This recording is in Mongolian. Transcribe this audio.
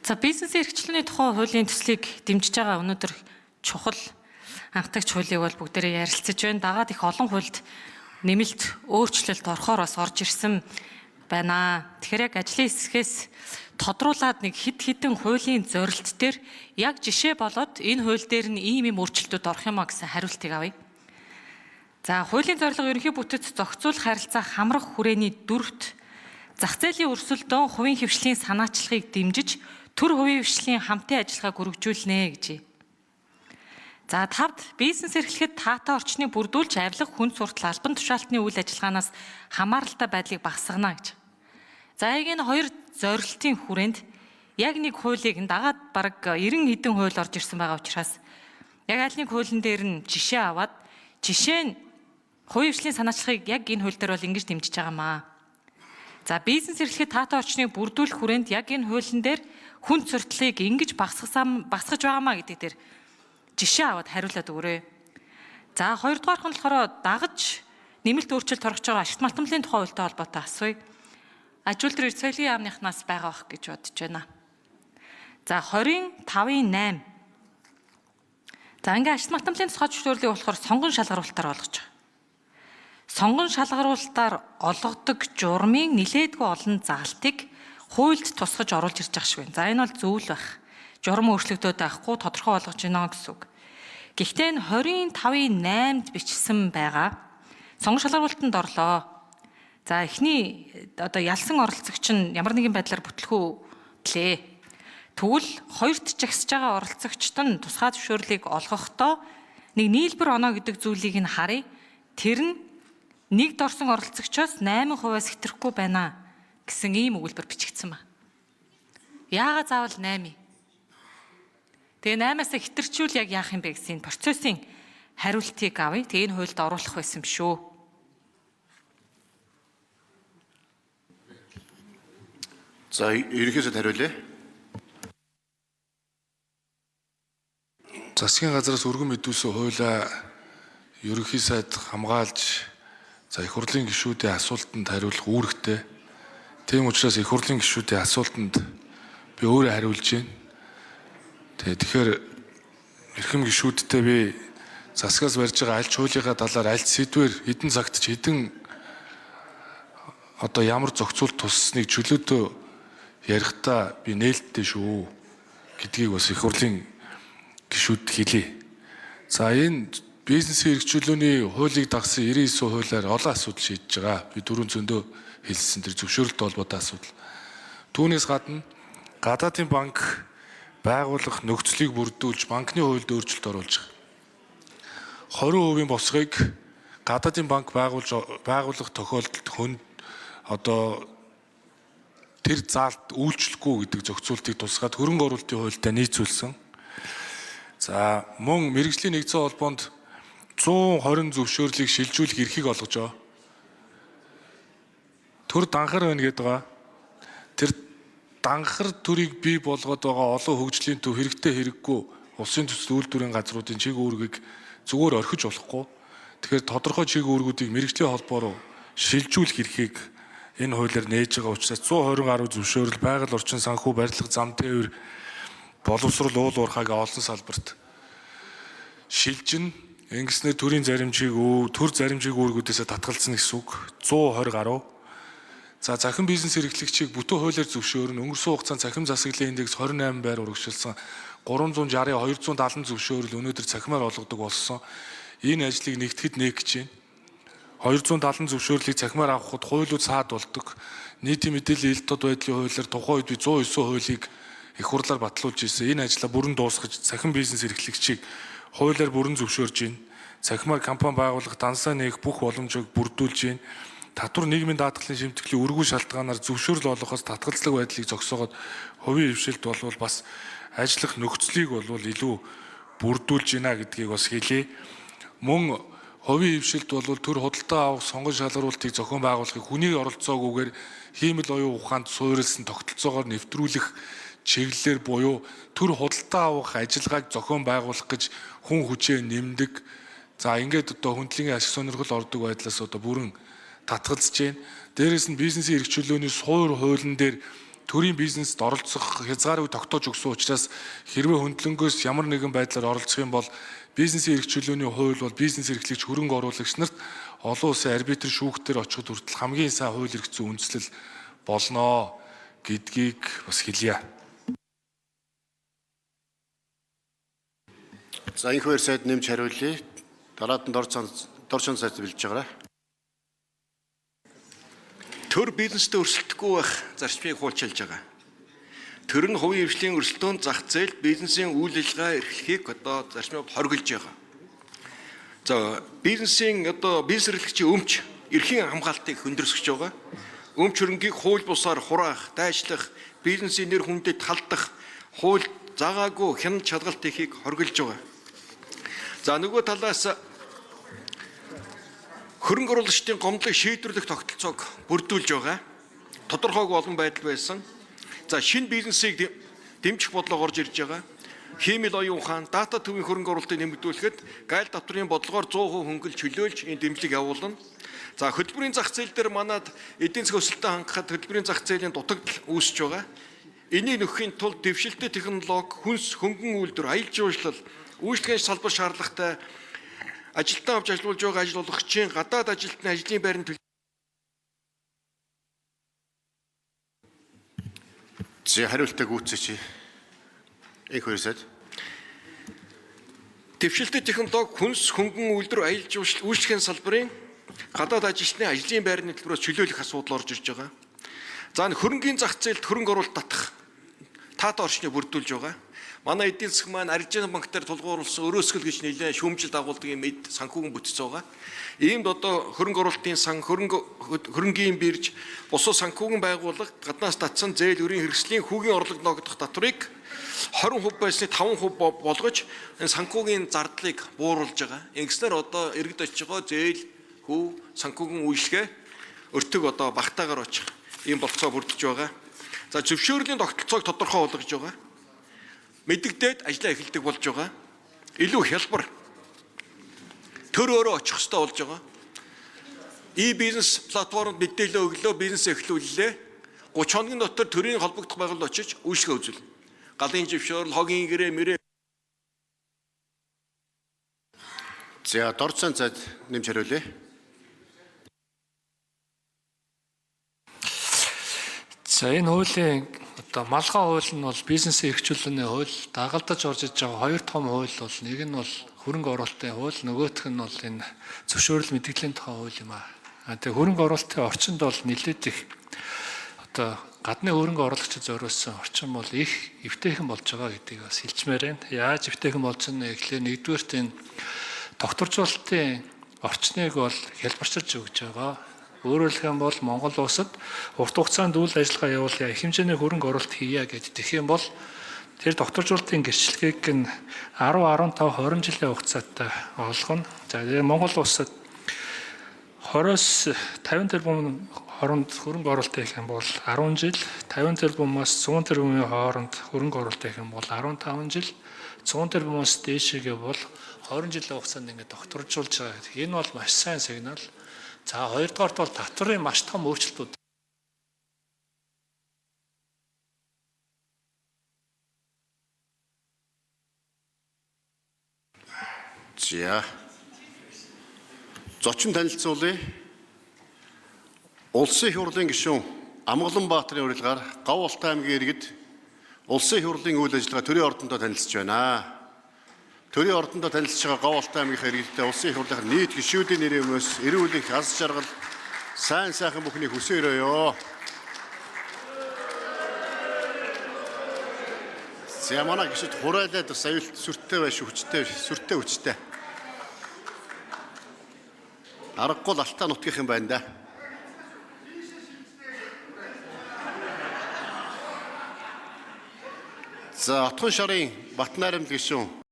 За, бизнесийн эрхчлөөний тухай хуулийн төслийг дэмжиж байгаа өнөөдөр чухал анхдагч хуулийг бол бүгдээрээ ярилцаж байна. Дагаад их олон хуульд нэмэлт өөрчлөлт орохоор бас орж ирсэн байна. Тэгэхээр яг ажлын хэсгээс тодруулаад нэг хэд хэдэн хуулийн зорилт дээр яг жишээ болоод энэ хууль дээр нь ийм ийм өөрчлөлтүүд орох юм а гэсэн хариултыг авъя. За, хуулийн зорилго ерөнхий бүтэц зохицуулах харилцаа хамрах хүрээний дөрөвт зах зээлийн өрсөлдөөн хувийн хэвшлийн санаачлагыг дэмжиж төр хувийн хэвшлийн хамтын ажиллагааг өргөжүүлнэ гэж. За, тавд бизнес эрхлэхэд таатай орчныг бүрдүүлж авилга, хүн суртал, албан тушаалтны үйл ажиллагаанаас хамааралтай байдлыг багасгана гэж. За, яг энэ хоёр зорилтын хүрээнд яг нэг хуулийг дагаад бараг 90 хэдэн хууль орж ирсэн байгаа учраас яг аль нэг хуулийн дээр нь жишээ аваад, жишээ нь хувийн хэвшлийн санаачлагыг яг энэ хууль дээр бол ингэж дэмжиж байгаа маа. За, бизнес эрхлэхэд таатай орчныг бүрдүүлэх хүрээнд яг энэ хуулийн дээр хүн суртлыг ингэж багасгасан багасгаж байгаамаа гэдэг дээр жишээ аваад хариулаад өгөөрэй. За, хоёрдугаарх нь болохоор дагаж нэмэлт өөрчлөлт орох байгаа ашигт малтамлын тухай хуультай холбоотой асууя. Аж үйлдвэр эрх соёлын яамныхнаас байгаа бах гэж бодож байна. За, 25-ын 8. За, ингээ ашигт малтамлын тусгай зөвшөөрлийг болохоор сонгон шалгаруулалтаар олгож байгаа. Сонгон шалгаруулалтаар олгодог журмын нилээдгүй олон заалтыг хуульд тусгаж оруулж ирж байгаа шиг байна. За, энэ бол зөв л байх. Журам өөрчлөгдөд байхгүй, тодорхой болгож байна гэсэн үг. Гэхдээ энэ 25-ын 8-д бичсэн байгаа. Сонгон шалгаруулалтанд орлоо. За, эхний одоо ялсан оролцогч нь ямар нэгэн байдлаар бүтлгүүтлээ. Тэгвэл хоёрт жагсаж байгаа оролцогчд нь тусгай зөвшөөрлийг олгохдоо нэг нийлбэр оноо гэдэг зүйлийг нь харъя. Тэр нь нэгд орсон оролцогчоос 8%-аас хэтрэхгүй байна гэсэн ийм өгүүлбэр бичигдсэн ба. Яагаад заавал 8 юм? Тэгээ 8-аас хэтэрчүүл яг яах юм бэ гэсэн процессын хариултыг авъя. Тэгээ энэ хуульд оруулах байсан юм шүү. За, ерөнхийдөө хариулъя. Засгийн газраас өргөн мэдүүлсэн хуулиа ерөнхий сайд хамгаалж, за, их хурлын гишүүдийн асуултанд хариулах үүрэгтэй. Тийм учраас их хурлын гишүүдийн асуултанд би өөрөө хариулж байна. Тэгээ тэгэхээр эрхэм гишүүдтэй би засгаас барьж байгаа аль ч хуулийнхаа талаар, аль сэдвээр хэдэн цагт ч хэдэн одоо ямар зохицуулт туссныг чөлөөтөө ярихдаа би нээлттэй шүү гэдгийг бас их хурлын гишүүд хэлье. За, энэ бизнесийн эрхчлөөний хуулийг дагсан 99 хуулиар олон асуудал шийдэж байгаа. Би дөрөв зөндөө хэлсэн тэр зөвшөөрөлтөй холбоотой асуудал. Түүнээс гадна гадаадын банк байгуулах нөхцөлийг бүрдүүлж банкны хуульд өөрчлөлт оруулж байгаа. 20% босгыг гадаадын банк байгуулах тохиолдолд хүн одоо тэр заалт үйлчлэхгүй гэдэг зохицуултыг тусгаад хөрөнгө оруулалтын хуультай нийцүүлсэн. За, мөн мэргэжлийн нэгдсэн холбоонд 120 зөвшөөрлийг шилжүүлэх эрхийг олгож байгаа. Төр данхар байна гэдэг байгаа. Тэр данхар төрийг бий болгоод байгаа олон хөгжлийн төв хэрэгтэй хэрэггүй улсын төсөл үйлдвэрийн газруудын чиг үүргийг зүгээр орхиж болохгүй. Тэгэхээр тодорхой чиг үүргүүдийг мэргэжлийн холбоо руу шилжүүлэх эрхийг энэ хуулиар нээж байгаа учраас 120 гаруй зөвшөөрөл, байгаль орчин, санхүү, барилга, зам тээвэр, боловсрол, уул уурхайг олон салбарт шилжин. Ингэснээр төрийн заримчиг төр заримчиг үүргүүдээсээ татгалзана гэсэн үг. 120 гаруй. За, захин бизнес эрхлэгчийг бүтэн хуулиар зөвшөөрнө. Өнгөрсөн хугацаанд цахим засаглалын индекс 28 байр урагшилсан. 360 270 зөвшөөрөл өнөөдөр цахимаар олгодог болсон. Энэ ажлыг нэгтгэхэд нээх гэж байна. 270 зөвшөөрлийг цахимаар авахад хуулиуд саад болдог. Нийтийн мэдээллийн ил тод байдлын хуулиар тухайн үед би 109 хуулийг их хурлаар батлуулж ирсэн. Энэ ажлаа бүрэн дуусгаж цахим бизнес эрхлэгчийг хуулиар бүрэн зөвшөөрж байна. Цахимаар компани байгуулах, дансаа нээх бүх боломжийг бүрдүүлж байна. Татвар нийгмийн даатгалын шимтгэлийн өргүү шалтгаанаар зөвшөөрөл олгохоос татгалзлаг байдлыг зогсоогоод хувийн хвшилт болвол бас ажиллах нөхцөлийг болвол илүү бүрдүүлж байна гэдгийг бас хэлье. Мөн хувийн хвшилт болвол төр худалдаа авах сонгон шалгаруултыг зохион байгуулахыг хүний оролцоогүйгээр хиймэл оюун ухаанд суурилсан тогтолцоогоор нэвтрүүлэх чиглэлээр буюу төр худалдаа авах ажиллагааг зохион байгуулах гэж хүн хүчээ нэмдэг. За, ингээд одоо хүндлэгийн ашиг сонирхол ордог байдлаас одоо бүрэн татгалзаж байна. Дээрээс нь бизнесийн эрх чөлөөний суур хуулийн дээр төрийн бизнест оролцох хязгаарыг тогтоож өгсөн учраас хэрвээ хөндлөнгөөс ямар нэгэн байдлаар оролцох юм бол бизнесийн эрх чөлөөний хууль бол бизнес эрхлэгч хөрөнгө оруулагч нарт олон улсын арбитр шүүхтэр очиход хүртэл хамгийн сайн хууль эрх зүйн үндэслэл болно гэдгийг бас хэлье. За энэхүү хоёр сайд нэмж хариулъя. Дараад нь Дорцон сайд бэлдэж байгаарай. Төр бизнестэй өрсөлдөхгүй байх зарчмыг хуульчилж байгаа. Тэр нь хувийн хвшлийн өрсөлдөөн зах зээлд бизнесийн үйл ажиллагаа эрхлэхийг одоо зарчмыг хоригдж байгаа. За бизнесийн одоо бизнес эрхлэгчийн өмч эрхийн хамгаалтыг хүндэрсгэж байгаа. Өмч хөрөнгийг хууль бусаар хураах, дайчлах, бизнесийн нэр хүндэд талдах, хууль заагаагүй хяналт шалгалт хийхийг хоригдж байгаа. За нөгөө талаас хөрөнгө оруулагчдын гомдлыг шийдвэрлэх тогтолцоог бүрдүүлж байгаа. Тодорхойгүй олон байдал байсан. За шинэ бизнесийг дэмжих бодлого орж ирж байгаа. Хиймэл оюун ухаан, дата төвийн хөрөнгө оруулалтыг нэмэгдүүлэхэд гайл давтрын бодлогоор 100% хөнгөл чөлөөлж энэ дэмжлэг явуулна. За хөтөлбөрийн зах зээл дээр манад эдийн засгийн өсөлтөд хангахад хөтөлбөрийн зах зээлийн дутагдал үүсэж байгаа. Энийг нөхөхийн тулд дэвшилтэй технологи, хүнс, хөнгөн үйлдвэр, аялал жуулчлал, үйлчлэгийн салбар шаардлагатай ажилтан авч ажиллуулж байгаа ажил олгогчийн гадаад ажилтны ажлын байрны За хариултаа гүйцээч. Энх хоёр сайд. Дэвшилтэй технологи, хүнс, хөнгөн үйлдвэр, аялал жуулчлал, үйлчлэгийн салбарын гадаад ажилтны ажлын байрны төлбөрөөс чөлөөлөх асуудал орж ирж байгаа. За хөрөнгийн зах зээлд хөрөнгө оруулалт татах таата орчныг бүрдүүлж байгаа. Манай эдийн засаг маань Аржентин банк дээр тулгуурласан өрөөсгөл гэж нэлээд шүүмжил дагуулдаг юм эд санхүүгэн бүтц байгаа. Иймд одоо хөрөнгө оруулалтын сан, хөрөнгийн бирж, бусад санхүүгэн байгууллага гаднаас татсан зээл өрийн хэрэгслийн хүүгийн орлого ногдох татварыг 20% байсны 5% болгож энэ санхүүгийн зардлыг бууруулж байгаа. Ингэснээр одоо иргэд очиж байгаа зээл, хүү, санхүүгэн үйлчлэгээ өртөг одоо багтаагаар очих ийм болцоо бүрдэж байгаа. За зөвшөөрлийн тогтолцоог тодорхой болгож байгаа. Мэдэгдээд ажлаа эхэлдэг болж байгаа. Илүү хялбар. Төр өөрөө очих ёстой болж байгаа. E-бизнес платформд мэдээлэл өглөө, бизнес эхлүүллээ. 30 хоногийн дотор төрийн холбогдох байгууллагад очиж үйлчлэгээ үзүүлнэ. Галын зөвшөөрөл, хогийн гэрээ, мэрээ. За Дорцон сайд нэмж хариулъя. За энэ хуулийн одоо малгай хууль нь бол бизнесийн эрх чөлөөний хууль, дагалдаж орж иж байгаа хоёр том хууль бол нэг нь бол хөрөнгө оруулалтын хууль, нөгөөх нь бол энэ зөвшөөрөл мэдгэлийн тухай хууль юм аа. Тэгээ хөрөнгө оруулалтын орчинд бол нэлээд их одоо гадны хөрөнгө оруулагчид зориулсан орчин бол их эвтэйхэн болж байгаа гэдгийг бас хэлчмээр байна. Яаж эвтэйхэн болж байна гэхлээр нэгдүгээрт энэ тогтворжуулалтын орчныг бол хялбарчилж өгч байгаа. Өөрөөр хэлэх юм бол Монгол улсад урт хугацаанд үйл ажиллагаа явуулъя, их хэмжээний хөрөнгө оруулалт хийе гэдэг юм бол тэр тогтворжуулалтын гэрчлэгийг нь 10, 15, 20 жилийн хугацаатай олгоно. За тэгээ Монгол улсад 20-оос 50 тэрбум хооронд хөрөнгө оруулалт хийх юм бол 10 жил, 50 тэрбумаас 100 тэрбумын хооронд хөрөнгө оруулалт хийх юм бол 15 жил, 100 тэрбумаас дээшээгээ бол 20 жилийн хугацаанд ингээд тогтворжуулж байгаа гэдэг. Энэ бол маш сайн сигнал. За хоёрдугаарт бол татварын маш том өөрчлөлтүүд. За. Зочин танилцуулъя. Улсын их хурлын гишүүн Амгаланбаатарын урилгаар Гав Алтай аймгийн иргэд Улсын их хурлын үйл ажиллагаа төрийн ордондоо танилцж байна. Төрийн ордондоо танилцж байгаа Гав Алтай аймгийнхаа иргэдтэй Улсын их хурлын нийт гишүүдийн нэрийн өмнөөс эрүүл их аз жаргал, сайн сайхан бүхнийг хүсэн өрөөё. За манай гишүүд хураалаад бас аюул сүртэй байж хүчтэй, сүртэй хүчтэй. Аргагүй л алтаа нутгийнх юм байна да. За Отгон шарын Батнайрамд гишүүн